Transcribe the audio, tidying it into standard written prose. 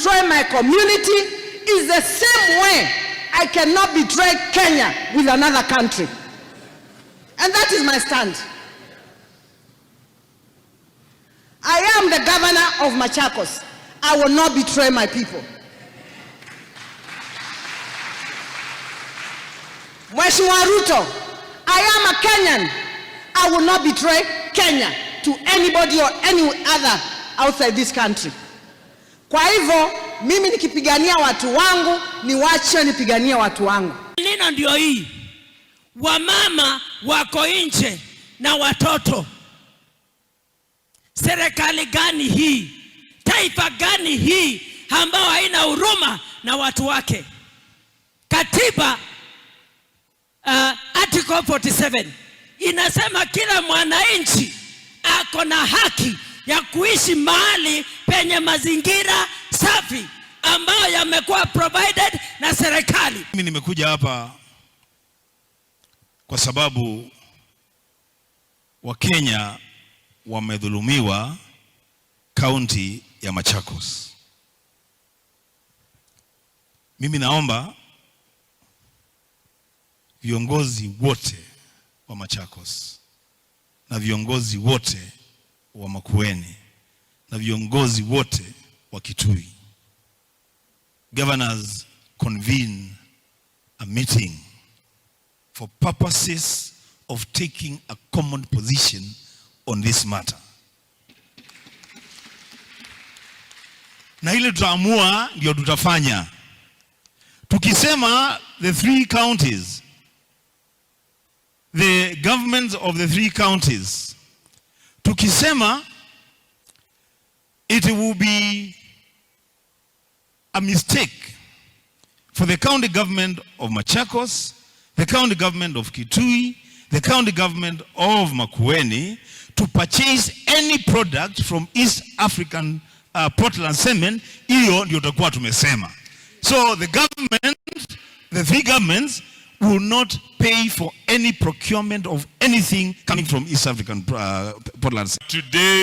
betray my community. Is the same way I cannot betray Kenya with another country. And that is my stand. I am the governor of Machakos. I will not betray my people. Mheshimiwa Ruto, I am a Kenyan. I will not betray Kenya to anybody or any other outside this country. Kwa hivyo mimi nikipigania watu wangu, niwache nipiganie watu wangu. Nino ndio hii, wamama wako nje na watoto. Serikali gani hii? Taifa gani hii ambao haina huruma na watu wake? Katiba Article 47 inasema kila mwananchi ako na haki ya kuishi mahali penye mazingira safi ambayo yamekuwa provided na serikali. Mimi nimekuja hapa kwa sababu Wakenya wamedhulumiwa kaunti ya Machakos. Mimi naomba viongozi wote wa Machakos na viongozi wote wa Makueni na viongozi wote wa Kitui, governors, convene a meeting for purposes of taking a common position on this matter. Na ile tutaamua ndio tutafanya. Tukisema the three counties, the governments of the three counties, tukisema it will be a mistake for the county government of Machakos, the county government of Kitui, the county government of Makueni to purchase any product from East African Portland Cement, hiyo ndio tutakuwa tumesema. So the government, the three governments will not pay for any procurement of anything coming from East African Portland Cement. Today,